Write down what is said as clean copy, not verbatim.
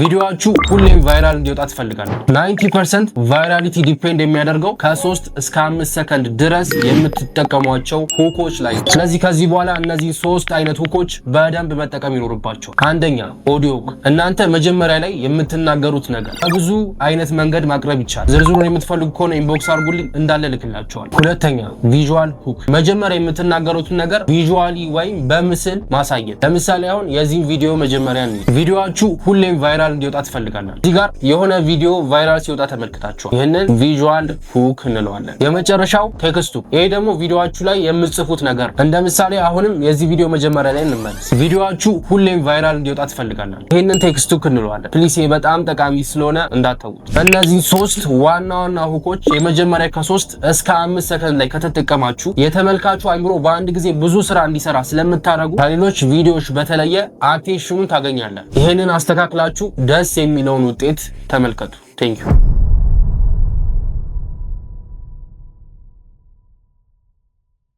ቪዲዮአችሁ ሁሌም viral እንዲወጣ ትፈልጋላችሁ? 90% virality depend የሚያደርገው ከ3 እስከ 5 ሰከንድ ድረስ የምትጠቀሟቸው hook ኦች ላይ ነው። ስለዚህ ከዚህ በኋላ እነዚህ ሶስት አይነት hook ኦች በደንብ መጠቀም ይኖርባችኋል። አንደኛ audio hook። እናንተ መጀመሪያ ላይ የምትናገሩት ነገር በብዙ አይነት መንገድ ማቅረብ ይቻላል። ዝርዝሩን የምትፈልጉ ከሆነ inbox አድርጉልኝ፣ እንዳለ ልክላችኋለሁ። ሁለተኛ visual hook። መጀመሪያ የምትናገሩትን ነገር visually ወይም በምስል ማሳየት። ለምሳሌ አሁን የዚህን ቪዲዮ መጀመሪያ እንይ። ቪዲዮአችሁ ሁሌም viral እንዲወጣ ትፈልጋላችሁ። እዚህ ጋር የሆነ ቪዲዮ viral ሲወጣ ተመልክታችኋል። ይህንን visual hook እንለዋለን። የመጨረሻው text hook። ይሄ ደግሞ ቪዲዮአችሁ ላይ የምትጽፉት ነገር። እንደ ምሳሌ አሁንም የዚህ ቪዲዮ መጀመሪያ ላይ እንመለስ። ቪዲዮአችሁ ሁሌም viral እንዲወጣ ትፈልጋላችሁ። ይህንን text hook እንለዋለን። Please ይሄ በጣም ጠቃሚ ስለሆነ እንዳትተዉት። እነዚህ ሶስት ዋና ዋና hook ኦች የመጀመሪያ ከ3 እስከ 5 ሰከንድ ላይ ከተጠቀማችሁ የተመልካቹ አይምሮ በአንድ ጊዜ ብዙ ስራ እንዲሰራ ስለምታደርጉ ከሌሎች ቪዲዮዎች በተለየ attention ኑን ታገኛላችሁ። ይህንን አስተካክላችሁ ደስ የሚለውን ውጤት ተመልከቱ። Thank you.